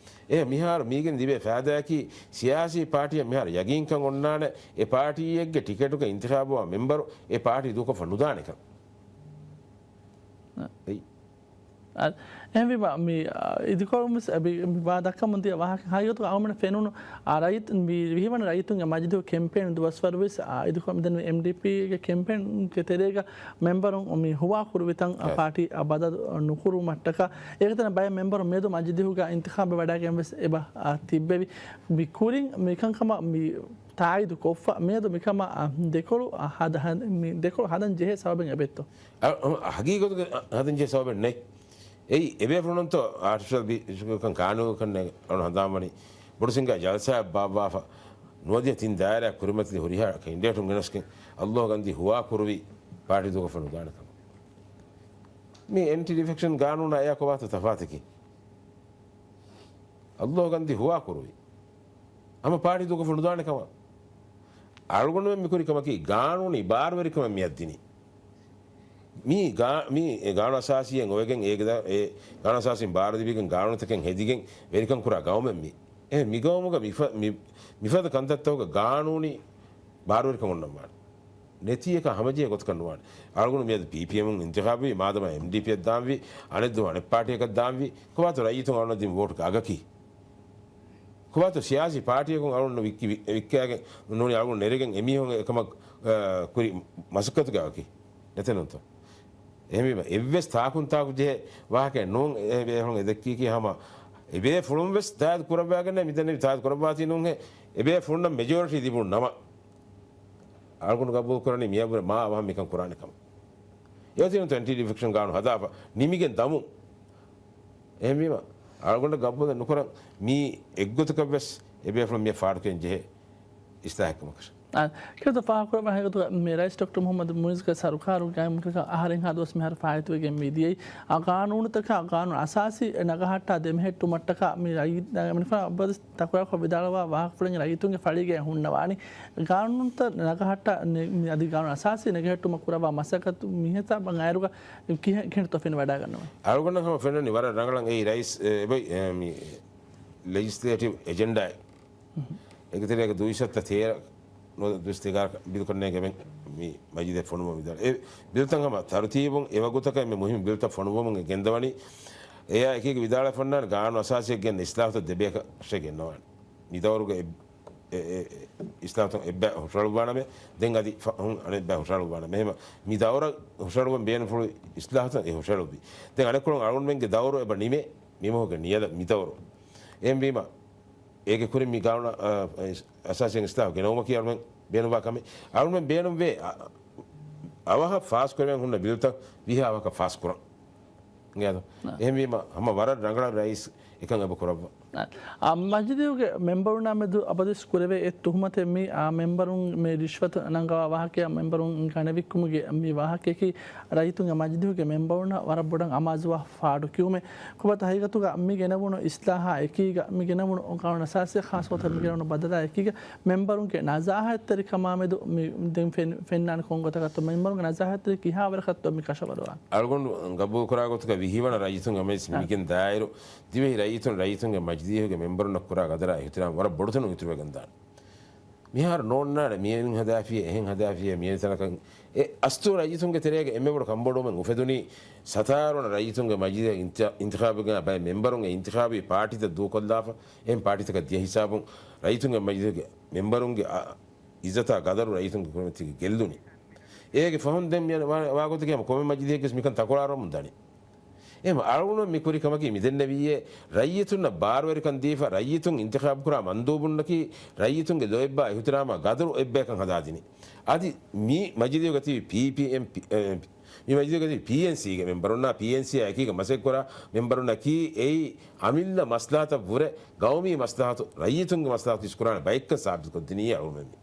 އެ މިހާރު މީގެން ލިބޭ ފައިދާއަކީ ސިޔާސީ ޕާޓީއަށް މިހާރު ޔަގީންކަން އޮންނާނެ އެ ޕާޓީއެއްގެ ޓިކެޓުގަ އިންތިޚާބުވާ މެމްބަރު އެ ޕާޓީ ދޫކޮށްފަ ނުދާނެކަން. އަ. އެއީ. އަ، އެހެންވީމަ، މި، އަ، އިދިކޮޅުން ވެސް އެބި-، މި ވާ ދައްކަމުން ދިޔަ ވާހަކަ ހަގީގަތުގަ އަޅުމެންނަށް ފެނުނު، އަ، ރައްޔިތު-، މި ވިހިވަނަ ރައްޔިތުންގެ މަޖިލީހު ކެމްޕޭން ދުވަސްވަރު ވެސް، އަ، އިދިކޮޅު މިދެން އެމްޑީޕީގެ ކެމްޕޭންގެ ތެރޭގަ މެމްބަރުން މި ހުވާ ކުރުވިތަން، އަ، އެ. ޕާޓީ، އަ، ބަދަލު ނުކުރުވުމަށްޓަކާ، އޭގެތެރޭ ބައެއް މެމްބަރުން މިއަދު މަޖިލީހުގަ އިންތިޚާބެއް ވަޑައިގެން ވެސް އެބަ، އަ، ތިއްބެވި. މި ކުރިން މިކަންކަމަށް މި ތާއީދު ކޮށްފަ، މިއަދު މިކަމަށް، އަ، ދެކޮޅު، އަ، ހަދަ-، ހަ-، މި ދެކޮޅު ހަދަން ޖެހޭ ސަބަބެއް އެބައޮތްތޯ؟ އަ، އަ، ހަގީގަތުގަ ހަދަން ޖެހޭ ސަބަބެއް ނެތް. އެއީ، އެބޭފުޅުންތޯ އާޓިފިޝަލް ބީޗުގަކަން ކާނޫނުގަކަން އަޅުން ހަނދާންވަނީ. ބޮޑުސިނގާ ޖަލްސާއެއް ބާއްވާފަ، ނުވަދިހަ ތިން ދާއިރާ ކުރިމަތިލި ހުރިހާ ކެންޑިޑޭޓުން ގެނަސްގެން، އައްލޯ ގަންދީ ހުވާ ކުރުވި ޕާޓީ ދޫކޮށްފަ ނުދާނެ ކަމަށް. މި އެންޓި ޑިފެކްޝަން ގާނޫނާ އެއާ ކޮބާތޯ ތަފާތަކީ؟ އައްލޯ ގަންދީ ހުވާ ކުރުވި. ހަމަ ޕާޓީ ދޫކޮށްފަ ނުދާނެ ކަމަށް. އަޅުގަނޑުމެން މިކުރި ކަމަކީ ގާނޫނީ ބާރުވެރިކަމެއް މިއަށް ދިނީ. މީ ގާ-، މީ ގާނޫނު އަސާސީއެއް އޮވެގެން އޭގެ ދަ-، އެ ގާނޫނު އަސާސީން ބާރު ލިބިގެން ގާނޫނުތަކެއް ހެދިގެން ވެރިކަން ކުރާ ގައުމެއް މީ. އެ މިގައުމުގަ މިފަ-، މި-، މިފަދަ ކަންތައްތަކުގަ ގާނޫނީ ބާރުވެރިކަމެއް އޮންނަންވާނެ. ނެތީ އެކަން ހަމަޖެހޭ ގޮތަކަށް ނުވާނެ. އަޅުގަނޑު މިއަދު ޕީޕީއެމުން އިންތިޚާބުވީ، މާދަމާ އެމްޑީޕީއަށް ދާންވީ، އަނެއް ދުވަހު އަނެއް ޕާޓީއަކަށް ދާންވީ، ކޮބާތޯ ރައްޔިތުން އަޅުގަނޑަށް ދިން ވޯޓުގެ އަގަކީ؟ ކޮބާތޯ ސިޔާސީ ޕާޓީއަކުން އަޅުގަނޑު ވިއްކި-، ވި-، ވިއްކާގެން ނޫނީ އަޅުގަނޑު ނެރެގެން އެމީހުން އެކަމަށް، އަ، ކުރި މަސައްކަތުގެ އަގަކީ؟ ނެތެއްނޫންތޯ؟ އެހެންވީމަ، އެއްވެސް ތާކުން ތާކު ޖެހޭ ވާހަކައެއް ނޫން. އެ ބޭފުޅުން އެ ދެއްކީކީ ހަމަ އެބޭފުޅުން ވެސް ތާއީދު ކުރައްވާގެން މިދެންނެވި، ތާއީދު ކުރައްވާތީ ނޫންހޭ. އެބޭފުޅުންނަށް މެޖޯރިޓީ ލިބުނު ނަމަ، އަޅުގަނޑު ގަބޫލު ކުރަނީ މިއަށްވުރެ މާ އަވަހަށް މިކަން ކުރާނެ ކަމަށް. އެއޮތީނުތޯ އެންޓި ޑިފެކްޝަން ގާނޫނު ހަދާފަ ނިމިގެން ދަމުން. އެހެންވީމަ، އަޅުގަނޑަށް ގަބޫލެއް ނުކުރަން މީ އެއްގޮތަކަށްވެސް އެބޭފުޅުން މިއަށް ފާޑުކިޔަން ޖެހޭ އިސްލާހެއް ކަމަކަށް. އާ، ކިރިތި ފާހަގަކުރައްވާ ހަގީގަތުގަ މި ރައީސް ޑޮކްޓަރ މުހައްމަދު މުއިއްޒުގެ ސަރުކާރުގެ އަހަރެއްހާ ދުވަސް މިހާރު ފާއިތުވެގެން މި ދިޔައީ. އާ، ގާނޫނުތަކާ، ގާނޫނު އަސާސީ ނަގަހައްޓާ ދެމެހެއްޓުމަށްޓަކާ މި ރައީ-، މިނިފާ އަބަދު ތަކުރާރުކޮށް ވިދާޅުވާ ވާހަކަފުޅެއް ރައްޔިތުންގެ ފަޅީގައި ހުންނަވާނީ. ގާނޫނުތައް ނަގަހައްޓާ ނެ-، މި އަދި ގާނޫނު އަސާސީ ނެގެހެއްޓުމަށް ކުރައްވާ މަސައްކަތު މިހިސާބަށް އައިރުގަ ކިހި-، ކިހިނެއްތޯ ފެނިވަޑައިގަންނަވާ؟ އަޅުގަނޑަށް ހަމަ ފެންނަނީ ވަރަށް ރަނގަޅަށް އެއީ ރައީސް، އެ، އެބައި، އެ، މި ލެޖިސްލޭޓިވް އެޖެންޑާއެއް. އޭގެ ތެރޭގަ ދުއިސައްތަ ތޭރަ ނުވަ ދުވަސް ތިގާރަ ބިލް ކޮންނޭގެ މި މަޖިލީހަށް ފޮނުވަމުން ވިދާޅުވި. އެ ބިލްތައް ހަމަ ތަރުތީބުން އެ ވަގުތަކަށް އެންމެ މުހިންމު ބިލްތައް ފޮނުވަމުން ގެންދަވަނީ. އެއާ އެކީގަ ވިދާޅުވެފަ އޮންނާނެ ގާނޫނު އަސާސީއަށް ގެންނަ އިސްލާހުތައް ދެބަޔަކަށް ގެންނަވާނެ. މި ދައުރުގަ އެ-، އެ-، އެ-، އިސްލާހުތައް އެއްބައި ހުށަހަޅުއްވާނަމޭ، ދެން އަދި ފަހުން އަނެއްބައި ހުށަހަޅުއްވާނަމޭ. އެހެން މި ދައުރަށް ހުށަހަޅުއްވަން ބޭނުންފުޅު އިސްލާހުތައް އެ ހުށަހަޅުއްވި. ދެން އަނެއްކޮޅުން އަޅުގަނޑުމެންގެ ދައުރު އެބަ ނިމޭ މި މަހުގެ ނިޔަލަށް މި ދައުރު. އެހެންވީމަ، އޭގެ ކުރިން މި ގާނޫނަށް، އަ، އަސާސީ އިސްލާހު ގެނައުމަކީ އަޅުމެން ބޭނުންވާ ކަމެއް. އަޅުމެން ބޭނުންވޭ، އަ، އަވަހަށް ފާސްކުރެވެން ހުންނަ ބިލްތައް ވީހާ އަވަހަކަށް ފާސްކުރަން. އިނގޭތޯ؟ އާ. އެހެންވީމަ، ހަމަ ވަރަށް ރަނގަޅަށް ރައީސް އެކަން އެބަ ކުރައްވާ. އާ، މަޖިލީހުގެ މެމްބަރުންނާ މެދު އަބަދުވެސް ކުރެވޭ އެއް ތުހުމަތެއް މި، އާ، މެމްބަރުން މި ރިޝްވަތު ނަންގަވާ ވާހަކަޔާ މެމްބަރުން ގަނެވިއްކުމުގެ މި ވާހަކަޔަކީ ރައްޔިތުންގެ މަޖިލީހުގެ މެމްބަރުންނަށް ވަރަށް ބޮޑަށް އަމާޒުވާ ފާޑު ކިޔުމެއް. ކޮބާތޯ ހަގީގަތުގަ މި ގެނެވުނު އިސްލާހާ އެކީގަ، މި ގެނެވުނު ގާނޫނު އަސާސީ ޚާއްސަ ގޮތަށް މި ގެނެވުނު ބަދަލާ އެކީގަ މެމްބަރުންގެ ނަޒާހަތްތެރިކަމާ މެދު މި ދެން ފެން-، ފެންނާނެ ކޮން ގޮތަކަށްތޯ، މެމްބަރުންގެ ނަޒާހަތްތެރި ކިހާވަރަކަށްތޯ މި ކަށަވަރުވާން. އަޅުގަނޑު ގަބޫލުކުރާ ގޮތުގަ ވިހިވަނަ ރައްޔިތުންގެ މަޖިލިސް އާ. މިގެން ދާއިރު، ދިވެހި ރައްޔިތުން، ރައްޔިތުންގެ މަޖިލީހުގެ މެމްބަރުންނަށް ކުރާ ގަދަރާ އިޙްތިރާމް ވަރަށް ބޮޑުތަނުން އިތުރުވެގެން ދާނެ. މިހާރު ނޯންނާނެ، މިއިން ހަދާފިޔޭ، އެހެން ހަދާފިޔޭ، މިއަދި ތަނަކަށް އެ އަސްތު ރައްޔިތުންގެ ތެރޭގަ އެންމެ ބޮޑު ކަންބޮޑުވުމެއް އުފެދުނީ، ސަތާރަ ވަނަ ރައްޔިތުންގެ މަޖިލީހަށް އިންތި-، އިންތިޚާބުވެގެން ބައެއް މެމްބަރުން އެ އިންތިޚާބީ ޕާޓީތައް ދޫކޮށްލާފަ، އެހެން ޕާޓީތަކަށް ދިޔަ ހިސާބުން ރައްޔިތުންގެ މަޖިލީހުގެ މެމްބަރުންގެ އަ-، އިއްޒަތާ ގަދަރު ރައްޔިތުންގެ ކުރިމަތީގަ ގެއްލުނީ. އޭގެ ފަހުން ދެން މި ވާ-، ވާގޮތަކީ ހަމަ ކޮންމެ މަޖިލީހެއްގެ މިކަން ތަކުރާރުވަމުން ދަނީ. އެހެން އަޅުގަނޑު މި ކުރި ކަމަކީ މިދެންނެވިއޭ، ރައްޔިތުންނަށް ބާރުވެރިކަން ދީފަ، ރައްޔިތުން އިންތިޚާބު ކުރާ މަންދޫބުންނަކީ، ރައްޔިތުންގެ ލޯތްބާ އިޙުތިރާމާ ގަދަރު އެއްބަޔަކަށް ހަދާދިނީ. އަދި މި މަޖިލީހުގަ ތިބި ޕީޕީއެމް، ޕީ-، އެ، މި މަޖިލީހުގަ ތިބި ޕީއެންސީގެ މެމްބަރުންނާ، ޕީއެންސީއާ އެކީގަ މަސައްކަތް ކުރާ މެމްބަރުންނަކީ، އެއީ އަމިއްލަ މަސްލަހަތަށް ވުރެ ގައުމީ މަސްލަހަތު، ރައްޔިތުންގެ މަސްލަހަތު އިސްކުރާނެ ބައެއްކަން ސާބިތުކޮށްދިނީ އަޅުގަނޑުމެން.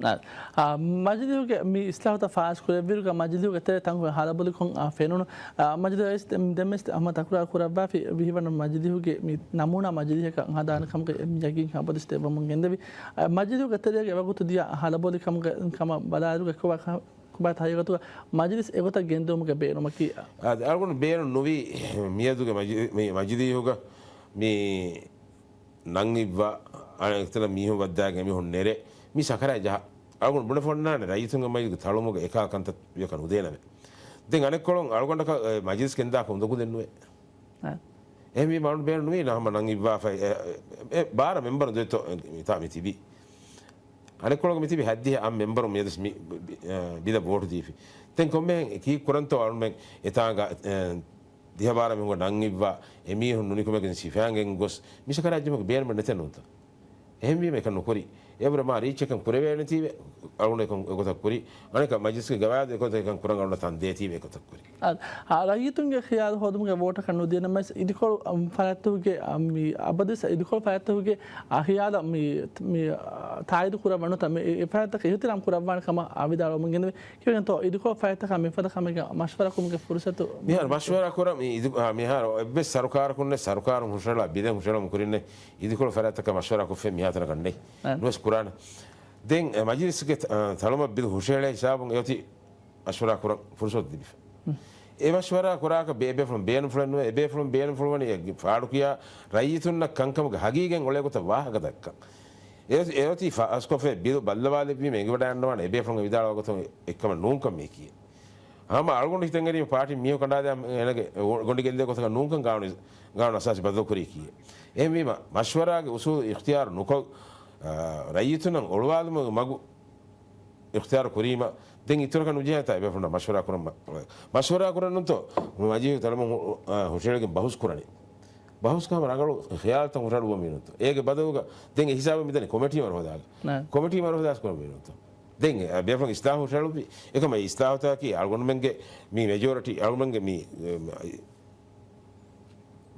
އާ، އާ، މަޖިލީހުގެ މި އިސްލާހުތައް ފާސް ކުރެއްވިއިރުގަ މަޖިލީހުގެ ތެރޭ ތަންކޮޅެއް ހަލަބޮލިކޮށް، އާ، ފެނުނު. އާ، މަޖިލީހު ރައީސް ދެ-، ދެންވެސް ހަމަ ތަކުރާރު ކުރައްވާފި ވިހިވަނަ މަޖިލީހުގެ މި ނަމޫނާ މަޖިލީހަކަށް ހަދާނެ ކަމުގެ ޔަގީން އަބަދުވެސް ދެއްވަމުން ގެންދެވި. އާ، މަޖިލީހުގެ ތެރޭގަ އެވަގުތު ދިޔަ ހަލަބޮލި ކަމުގެ ކަމަށް ބަލާއިރުގަ ކޮބާ ކަ-، ކޮބާތޯ ހަގީގަތުގަ މަޖިލިސް އެގޮތަށް ގެންދިއުމުގެ ބޭނުމަކީ؟ އާ، އަޅުގަނޑު ބޭނުން ނުވީ މިއަދުގެ މަޖި-، މި މަޖިލީހުގަ މި ނަން އިއްވާ، އަނެއް އެކަތަނަށް މީހުން ވައްދާގެން މީހުން ނެރެ، މި ސަކަރާތް ޖަހާ. އަޅުގަނޑު ބުނެފަ އޮންނާނެ ރައްޔިތުންގެ މަޖިލިސްގެ ތަޅުމުގަ އެކާ ކަންތައް ވިޔަކަށް ނުދޭނަމޭ. ދެން އަނެއްކޮޅުން އަޅުގަނޑަކަށް، އެ، މަޖިލިސް ގެންދާފަ އުނދަގޫލެއް ނުވޭ. އާ. އެހެންވީމަ އަޅުގަނޑު ބޭނުން ނުވީ ނަ ހަމަ ނަން އިއްވާފަ، އެ، އެ، ބާރަ މެމްބަރު ދޮއްތޯ މިތާ މި ތިބީ. އަނެއްކޮޅުގަ މި ތިބި ހައްދިހަ އަށް މެމްބަރު މިއަދުސް މި، ބި-، ބި-، އެ، ބިލަށް ވޯޓު ދީފި. ދެން ކޮންމެހެން ކީއްކުރަންތޯ އަޅުމެން އެތާނގަ، އެ، ދިހަ ބާރަ މީހުންގެ ނަން އިއްވާ، އެމީހުން ނުނިކުމެގެން ސިފައިން ގޮސް މި ސަކަރާތް ޖެހުމުގެ ބޭނުމެއް ނެތެއްނޫންތަ؟ އެހެންވީމަ އެކަން ނުކުރި. އެބުރެ މާ ރީޗް އެކަން ކުރެވޭނެތީވެ، އަޅުގަނޑު އެކަން އެގޮތަށް ކުރި. އަނެކަ މަޖިލިސްގެ ގަވާއިދު އެގޮތަށް އެކަން ކުރަން އަޅުގަނޑަށް ތަން ދޭތީވެ އެގޮތަށް ކުރި. އާ، އާ، ރައްޔިތުންގެ ޚިޔާލު ހޯދުމުގެ ވޯޓަކަށް ނުދިޔަ ނަމަވެސް، އިދިކޮޅު، އަ، ފަރާތްތަކުގެ، އަ، މި އަބަދުވެސް އިދިކޮޅު ފަރާތްތަކުގެ، އަ، ޚިޔާލަށް މި، މި، އަ، ތާއީދު ކުރައްވާ ނުވަތަ މި އެ ފަރާތްތަކަށް އިޙްތިރާމް ކުރައްވާނެ ކަމަށް، އަ، ވިދާޅުވަމުން ގެންދެވި. ކިޔަވަންތޯ އިދިކޮޅު ފަރާތްތަކާ މިފަދަ ކަމެއްގެ މަޝްވަރާ ކުރުމުގެ ފުރުސަތު؟ މިހާރު މަޝްވަރާ ކުރަން މި އިދި-، އާ، މިހާރު އެއްވެސް ސަރުކާރަކުންނެއް، ސަރުކާރުން ހުށަހަޅާ ބިލެއް ހުށަހެޅުމުން ކުރިންނެއް އިދިކޮޅު ފަރާތްތަކަށް މަޝްވަރާ ކޮށްފައި މިހާތަނަކަށް ނެތް. އާ. ނުވެސް ކުރާނެ. ދެން، އެ، މަޖިލިސްގެ، އާ، ތަޅުމަށް ބިލް ހުށަހެޅޭ ހިސާބުން އެއޮތީ މަޝްވަރާ ކުރަން ފުރުސަތު ލިބިފަ. އެ މަޝްވަރާ ކުރާކަށް ބޭ-، އެބޭފުޅުން ބޭނުންފުޅެއް ނުވޭ. އެބޭފުޅުން ބޭނުންފުޅުވަނީ އެ ފާޑުކިޔާ ރައްޔިތުންނަށް ކަންކަމުގެ ހަގީގަތް އޮޅޭ ގޮތަށް ވާހަކަ ދައްކަން. އެ-، އެއޮތީ ފާސްކޮށްފައި ބިލު ބައްލަވާލެއްވީމަ އެނގިވަޑައިގަންނަވާނެ އެބޭފުޅުން ވިދާޅުވާ ގޮތުން އެއްކަމެއް ނޫންކަން މީކީ. ހަމަ އަޅުގަނޑު ހިތަށް އެރީ ޕާޓީ މީހުން ކަނޑާލާ އޭނަގެ ގޮނޑި ގެއްލޭ ގޮތަކަށް ނޫންކަން ގާނޫނު، ގާނޫނު އަސާސީ ބަދަލުކުރީކީ. އެހެންވީމަ، މަޝްވަރާގެ އުސޫލު އިޚްތިޔާރު ނުކޮށް، އާ، ރައްޔިތުންނަށް އޮޅުވާލުމުގެ މަގު އިޚްތިޔާރު ކުރީމަ، ދެން އިތުރަކަށް ނުޖެހޭތާ އެބޭފުޅުންނަށް މަޝްވަރާ ކުރަން މަ-، މަޝްވަރާ ކުރަން ނޫންތޯ، މަޖިލީހު ތަޅުމަށް ހު-، އާ، ހުށަހެޅިގެން ބަހުސް ކުރަނީ. ބަހުސް ކަމަށް ރަނގަޅު ޚިޔާލުތައް ހުށަހަޅުއްވަން ވީނުންތޯ. އޭގެ ބަދަލުގަ ދެން އެ ހިސާބަށް މިދަނީ ކޮމިޓީ މަރުހަދާގެ. ނާ. ކޮމިޓީ މަރުހަދާސް ކުރަން ވީނުންތޯ. ދެން އެ ބޭފުޅުން އިސްލާހު ހުށަހެޅުއްވި. އެކަމަ އެ އިސްލާހުތަކަކީ އަޅުގަނޑުމެންގެ މި މެޖޯރިޓީ އަޅުގަނޑުމެންގެ މި، އެ،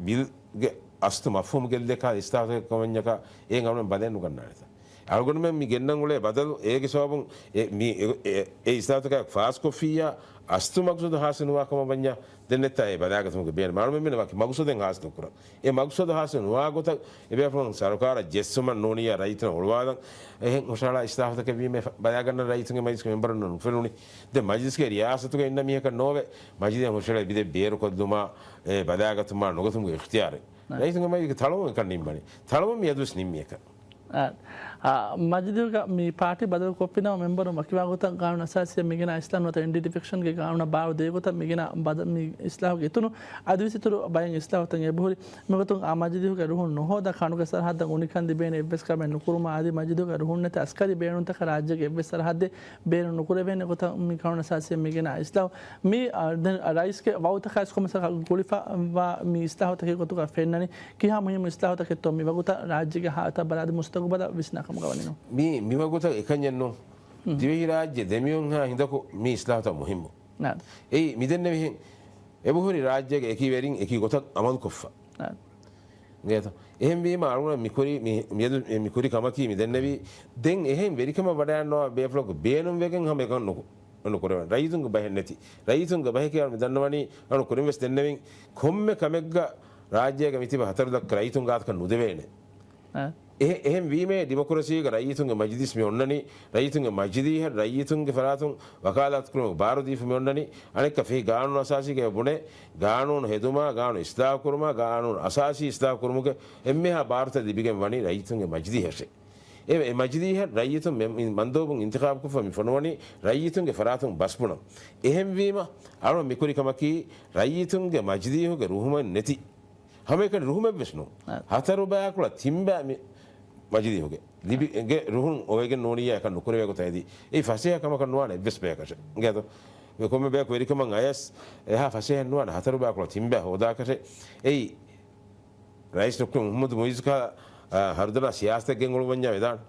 ބިލްގެ އަސްލު މަފްހޫމް ގެއްލޭ ކަހަލަ އިސްލާހުތަކެއް ކަމަށްޏަކާ އޭން އަޅުގަނޑު ބަލައެއް ނުގަންނާނެތަ؟ އަޅުގަނޑުމެން މި ގެންނަން އުޅޭ ބަދަލު އޭގެ ސަބަބުން އެ، މި، އެ، އެ، އެ އިސްލާހުތަކާ ފާސްކޮށްފިއްޔާ އަސްލު މަގްސޫދު ހާސިލް ނުވާ ކަމަށް ވަންޏާ ދެން ނެތާ އެ ބަލާގަތުމުގެ ބޭނުމެއް. އަޅުމެން މިނަ ވަކި މަގުސޫދެއް ހާސިލް ނުކުރަން. އެ މަގުސޫދު ހާސިލް ނުވާ ގޮތަށް އެބޭފުޅުން ސަރުކާރަށް ޖެއްސުމަށް ނޫނިއްޔާ ރައްޔިތުން އޮޅުވާލަން. އެހެން ހުށަހަޅާ އިސްލާހުތަކެއް ވީމަ ބަލާގަންނަ ރައްޔިތުންގެ މަޖިލިސްގެ މެމްބަރުންނަށް ނުފެނުނީ. ދެން މަޖިލިސްގެ ރިޔާސަތުގަ އިންނަ މީހަކަށް ނޯވެ މަޖިލީހަށް ހުށަހެޅޭ ބިލެއް ބޭރުކޮށްލުމާ، އެ ބަލާގަތުމާ ނުގަތުމުގެ އިޚްތިޔާރެއް. ނަ. ރައްޔިތުންގެ މަޖިލީހުގެ ތަޅުމުން އެކަން ނިންމަނީ. ތަޅުމުން މިއަދުވެސް ނިންމި އެކަން. އާ، އާ، މަޖިލީހުގަ މި ޕާޓީ ބަދަލު ކޮށްފިނަމަ މެމްބަރުން ވަކިވާ ގޮތަށް ގާނޫނު އަސާސީއަށް މިގެނާ އިސްލާހު ނުވަތަ އެންޑީ ޑިފެކްޝަންގެ ގާނޫނަށް ބާރު ދޭ ގޮތަށް މިގެނާ ބަދަ-، މި އިސްލާހުގެ އިތުރު އަދިވެސް އިތުރު ބައެއް އިސްލާހުތައް އެބަހުރި. މިގޮތުން އާ މަޖިލީހުގެ ރުހުން ނުހޯދާ ކަނޑުގެ ސަރަހައްދަށް އުނިކަން ލިބޭނެ އެއްވެސް ކަމެއް ނުކުރުމާ އަދި މަޖިލީހުގެ ރުހުން ނެތި އަސްކަރީ ބޭނުންތަކަށް ރާއްޖޭގެ އެއްވެސް ސަރަހައްދެއް ބޭނުން ނުކުރެވޭނެ ގޮތަށް މި ގާނޫނު އަސާސީއަށް މިގެނާ އިސްލާހު. މި، އާ، ދެން ރައީސްގެ ވައުދުތަކާ އިސްކޮމެސް ގުޅިފަ ވާ މި އިސްލާހުތަކެއް ގޮތުގަ ފެންނަނީ. ކިހާ މުހިއްމު އިސްލާހުތަކެއްތޯ މިވަގުތަށް ރާއްޖޭގެ ހާލަތާ ބަލާ އަދި މުސްތަގުބަލަށް ވިސްނާ ކަމުގަ ވަނީނު؟ މީ މިވަގުތަށް އެކަންޏެއް ނޫން. ދިވެހިރާއްޖެ ދެމިއޮންހާ ހިނދަކު މި އިސްލާހުތައް މުހިއްމު. ނާ. އެއީ މިދެންނެވިހެން އެބަހުރި ރާއްޖޭގެ އެކި ވެރިން އެކި ގޮތަށް އަމަލުކޮށްފަ. ނާ. އިނގޭތޯ؟ އެހެންވީމަ އަޅުގަނޑު މިކުރި މި-، މިއަދު މިކުރި ކަމަކީ މިދެންނެވީ ދެން އެހެން ވެރިކަމަށް ވަޑައިގަންނަވާ ބޭފުޅަކު ބޭނުންވެގެން ހަމަ އެކަން ނުކު-، ނުކުރެވޭނެ. ރައްޔިތުންގެ ބަހެއް ނެތި. ރައްޔިތުންގެ ބަހެކޭ އަޅު މި ދަންނަވަނީ އަޅު ކުރިން ވެސް ދެންނެވިން ކޮންމެ ކަމެއްގަ ރާއްޖޭގަ މިތިބަ ހަތަރު ލައްކަ ރައްޔިތުން ގާތަކަށް ނުދެވޭނެ. އެ-، އެހެން ވީމަޔޭ ޑިމޮކްރަސީގަ ރައްޔިތުންގެ މަޖިލީސް މި އޮންނަނީ، ރައްޔިތުންގެ މަޖިލީހަށް ރައްޔިތުންގެ ފަރާތުން ވަކާލާތު ކުރުމަށް ބާރު ދީފަ މި އޮންނަނީ، އަނެއްކާ ފެހި ގާނޫނު އަސާސީގައި ބުނޭ، ގާނޫނު ހެދުމާ، ގާނޫނު އިސްލާހު ކުރުމާ، ގާނޫނު އަސާސީ އިސްލާހު ކުރުމުގެ އެންމެހާ ބާރުތައް ލިބިގެން ވަނީ ރައްޔިތުންގެ މަޖިލީހަށޭ. އެ، އެ މަޖިލީހަށް ރައްޔިތުން މެ-، މި މަންދޫބުން އިންތިޚާބުކޮށްފަ މި ފޮނުވަނީ ރައްޔިތުންގެ ފަރާތުން ބަސް ބުނަން. އެހެންވީމަ، އަޅު މިކުރި ކަމަކީ ރައްޔިތުންގެ މަޖިލީހުގެ ރުހުމެއް ނެތި. ހަމައެކަނި ރުހުމެއްވެސް ނޫން. އަ. ހަތަރު ބަޔާކުޅަ ތިން ބައި މި މަޖިލީހުގެ ލިބި-، ގެ ރުހުން އޮވެގެން ނޫނިއްޔާ އެކަން ނުކުރެވޭ ގޮތަށް އެދި. އެއީ ފަސޭހަ ކަމަކަށް ނުވާނެ އެއްވެސް ބަޔަކަށެއް. އިނގޭތޯ؟ މި ކޮންމެ ބަޔަކު ވެރިކަމަށް އަޔަސް އެހާ ފަސޭހަ ނުވާނެ ހަތަރު ބަޔާކުޅަ ތިން ބައި ހޯދާކަށެއް. އެއީ ރައީސް ޑޮކްޓަރ މުޙައްމަދު މުޢިއްޒު ކަހަލަ، އާ، ހަރުދަނާ ސިޔާސަތެއް ގެންގުޅުއްވަންޏާ ވެދާނެ.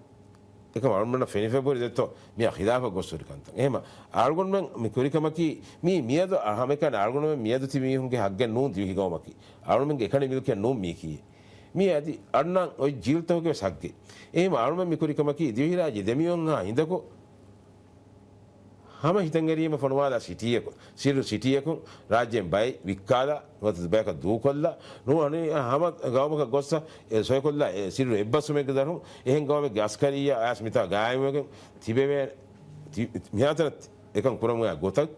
އެކަމަށް އަޅުގަނޑަށް ފެނިފަ ބުރި ދެއްތޯ މިއާ ޚިލާފަށް ގޮސް ހުރި ކަންތައް. އެހެމަ އަޅުގަނޑުމެން މި ކުރި ކަމަކީ މީ މިއަދު އަ-، ހަމައެކަނި އަޅުގަނޑުމެން މިއަދު ތިބި މީހުންގެ ހައްގެއް ނޫން ދިވެހި ގައުމަކީ. އަޅުމެންގެ އެކަނި މިލްކެއް ނޫން މީކީ. މީ އަދި އަންނަ އޮތް ޖީލްތަކުގެ ވެސް ހައްގެއް. އެހެމަ އަޅުމެން މި ކުރި ކަމަކީ ދިވެހިރާއްޖެ ދެމިއޮންހާ ހިނދަކު ހަމަ ހިތަށް އެރީމަ ފޮނުވާލާ ސިޓީއަކު، ސިއްރު ސިޓީއަކުން ރާއްޖޭން ބައެއް ވިއްކާލާ، ނުވަތަ ދުބަޔަކަށް ދޫކޮށްލާ، ނޫނީ ހަމަ ގައުމަކަށް ގޮއްސަ، އެ ސޮއިކޮށްލާ، އެ ސިއްރު އެއްބަސްވުމެއްގެ ދަށުން އެހެން ގައުމެއްގެ އަސްކަރިއްޔާ އަޔަސް މިތާ ގާއިމްވެގެން ތިބެވޭ، ތި-، މިހާތަނަށް އެކަން ކުރަމުގެ ގޮތަށް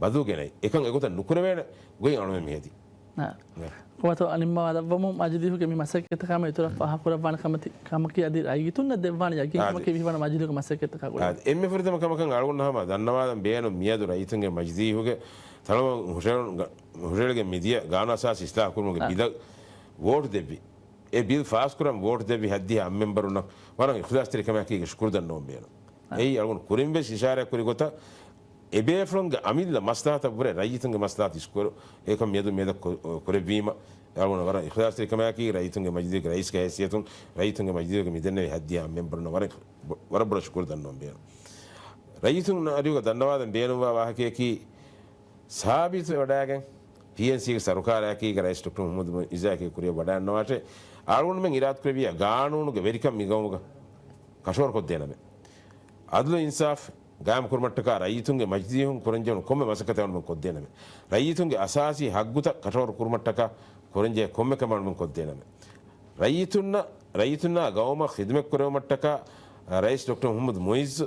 ބަދަލު ގެނައި. އެކަން އެގޮތަށް ނުކުރެވޭނެ ގޮތް އަޅުމެން މިހެދީ. ނާ. ނާ. ކޮބާތޯ ނިންމަވާލައްވަމުން މަޖިލީހުގެ މި މަސައްކަތަކާ މި އިތުރަށް ފާހަގަކުރައްވާނެ ކަމަކީ، ކަމަކީ އަދި ރައްޔިތުންނަށް ދެއްވާނެ ޔަގީންކަމަކީ އާދެ. މިވަނަ މަޖިލީހުގެ މަސައްކަތަކާ ގުޅޭ. އާދެ. އެންމެ ފުރަތަމަ ކަމަކަށް އަޅުގަނޑު ހަމަ ދަންނަވާލަން ބޭނުން މިއަދު ރައްޔިތުންގެ މަޖިލީހުގެ ތަޅުމަށް ހުށަ-، ހުށަހެޅިގެން މިދިޔަ ގާނޫނު އަސާސީ އިސްލާހު ކުރުމުގެ އާ. ބިލަށް ވޯޓު ދެއްވި. އެ ބިލް ފާސްކުރަން ވޯޓު ދެއްވި ހައްދިހަ އަށް މެމްބަރުންނަށް ވަރަށް އިޚްލާޞްތެރި ކަމެއް ހައްޤީގަ ޝުކުރު ދަންނަވަން ބޭނުން. އާ. އެއީ އަޅުގަނޑު ކުރިން ވެސް އިޝާރާތް ކުރި ގޮތަށް އެބޭފުޅުންގެ އަމިއްލަ މަސްލަހަތަށް ވުރެ ރައްޔިތުންގެ މަސްލަހަތު އިސްކޮށް އެކަން މިއަދު މިއަދަށް ކު-، ކުރެއްވީމަ، އަޅުގަނޑަށް ވަރަށް އިޚްލާޞްތެރިކަމާއެކީ، ރައްޔިތުންގެ މަޖިލީހުގެ ރައީސްގެ ހައިސިއްޔަތުން ރައްޔިތުންގެ މަޖިލީހުގެ މި ދެންނެވި ހައްދިޔާ މެންބަރުންނަށް ވަރަށް، ވަރަށް ބޮޑަށް ޝުކުރު ދަންނަވަން ބޭނުން. ރައްޔިތުންނަށް އަރިހުގަ ދަންނަވާލަން ބޭނުންވާ ވާހަކަޔަކީ، ސާބިތުވެވަޑައިގެން ޕީއެންސީގެ ސަރުކާރާއެކީގަ ރައީސް ޑޮކްޓަރ މުޙައްމަދު މުޢިއްޒާއެކީ ކުރިއަށް ވަޑައިގަންނަވާށޭ. އަޅުގަނޑުމެން އިރާދަކުރެއްވިއްޔާ ގާނޫނުގެ ވެރިކަން މި ގައުމުގަ ކަށަވަރުކޮށްދޭނަމޭ. އަދުލު އިންސާފް ގާއިމް ކުރުމަށްޓަކާ ރައްޔިތުންގެ މަޖިލީހުން ކުރަންޖެހުނު ކޮންމެ މަސައްކަތެއް އަޅުގަނޑުމެން ކޮށްދޭނަމޭ. ރައްޔިތުންގެ އަސާސީ ހައްގުތައް ކަށަވަރު ކުރުމަށްޓަކާ ކުރަންޖެހޭ ކޮންމެ ކަމެއް އަޅުގަނޑުމެން ކޮށްދޭނަމޭ. ރައްޔިތުންނަށް، ރައްޔިތުންނާ ގައުމަށް ޚިދުމަތްކުރެވުމަށްޓަކާ، ރައީސް ޑޮކްޓަރ މުޙައްމަދު މުޢިއްޒު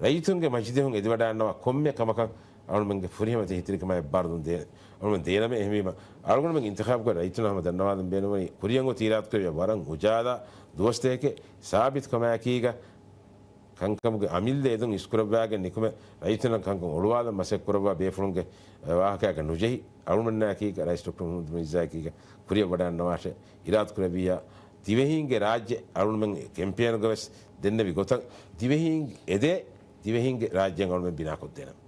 ރައްޔިތުންގެ މަޖިލީހުން އެދިވަޑައިގަންނަވާ ކޮންމެ ކަމަކަށް އަޅުމެންގެ ފުރިހަމަ ތިހިތިރިކަމާ އެއްބާރުލުން ދޭ، އަޅުމެން ދޭނަމޭ. އެހެންވީމަ، އަޅުގަނޑުމެން އިންތިޚާބުކޮށް ރައްޔިތުންނާ ހަމަ ދަންނަވާލަން ބޭނުންވަނީ، ކުރިއަށް އޮތީ އިރާދަކުރެއްވިއްޔާ ވަރަށް އުޖާލާ ދުވަސްތަކެކޭ، ސާބިތުކަމާއެކީގަ ކަންކަމުގެ އަމިއްލަ އެދުން އިސްކުރައްވާގެން ނިކުމެ، ރައްޔިތުންނަށް ކަންކަން އޮޅުވާލަން މަސައްކަތް ކުރައްވާ ބޭފުޅުންގެ ވާހަކައިގަ ނުޖެހި، އަޅުމެންނާއެކީގަ ރައީސް ޑޮކްޓަރ މުޙައްމަދު މުޢިއްޒާއެކީގަ ކުރިއަށް ވަޑައިގަންނަވާށޭ. އިރާދަކުރެއްވިއްޔާ ދިވެހީންގެ ރާއްޖެ އަޅުމެން ކެމްޕޭނުގަ ވެސް ދެންނެވި ގޮތަށް ދިވެހީން އެދޭ، ދިވެހީންގެ ރާއްޖެއަށް އަޅުމެން ބިނާކޮށްދޭނަމޭ.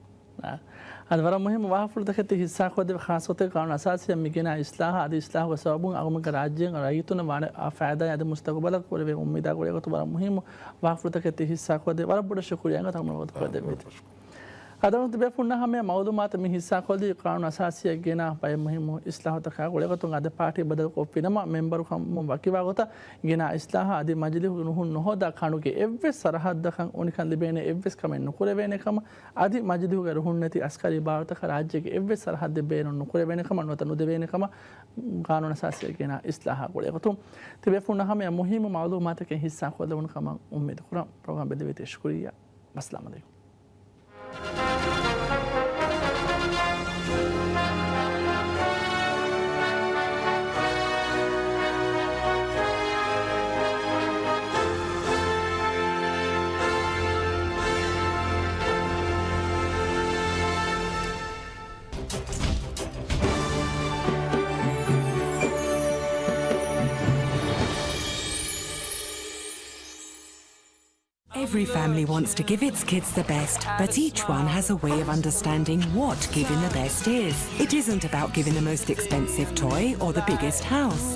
އާ، އަދި ވަރަށް މުހިއްމު ވާހަކަފުޅުތަކެއް ތި ހިއްސާކޮށްދެއްވި، ޚާއްޞަކޮށް ގާނޫނު އަސާސީއަށް މި ގެނާ އިސްލާހާ އަދި އިސްލާހުގެ ސަބަބުން އަޅުގަނޑުގެ ރާއްޖޭގެ ރައްޔިތުންނަށް ވާނެ އާ ފައިދާ އަދި މުސްތަގުބަލަށް ކުރެވޭ އުއްމީދާ ގުޅޭގޮތުން ވަރަށް މުހިއްމު ވާހަކަފުޅުތަކެއް ތި ހިއްސާކޮށްދެއްވި. ވަރަށް ބޮޑަށް ޝުކުރިއްޔާ އިނގޭތޯ ތަމަން ވަގުތު ކޮށްދެއްވީތީ. އަދި ތިބޭފުޅުންނަށް ހަމަޔަށް މައުލޫމާތު މި ހިއްސާކޮށްލީ ގާނޫނު އަސާސީއަށް ގެނާ ބައެއް މުހިއްމު އިސްލާހުތަކާ ގުޅޭގޮތުން. އަދި ޕާޓީ ބަދަލުކޮށްފިނަމަ މެންބަރު ކަމުން ވަކިވާ ގޮތަށް ގެނާ އިސްލާހާ އަދި މަޖިލީހުގެ ނުހުން ނުހޯދާ ކަނޑުގެ އެއްވެސް ސަރަހައްދަކަށް އުނިކަން ލިބޭނެ އެއްވެސް ކަމެއް ނުކުރެވޭނެ ކަމަށް އަދި މަޖިލީހުގެ ރުހުންނެތި އަސްކަރީ ބާރުތަކަށް ރާއްޖޭގެ އެއްވެސް ސަރަހައްދެއް ބޭނުން ނުކުރެވޭނެ ކަމަށް ނުވަތަ ނުދެވޭނެ ކަމަށް ގާނޫނު އަސާސީއަށް ގެނާ އިސްލާހާ ގުޅޭގޮތުން. ތިބޭފުޅުންނަށް ހަމަޔަށް މުހިއްމު މައުލޫމާތަކެއް ހިއްސާކޮށްލެވުނު ކަމަށް އުއްމީދު ކުރަން. ޕްރޮގްރާމް ބެލެވޭތީ ޝުކުރިއްޔާ. ވައްސަލާމް ޢަލައިކުމް. Every family wants to give its kids the best, but each one has a way of understanding what giving the best is. It isn't about giving the most expensive toy or the biggest house.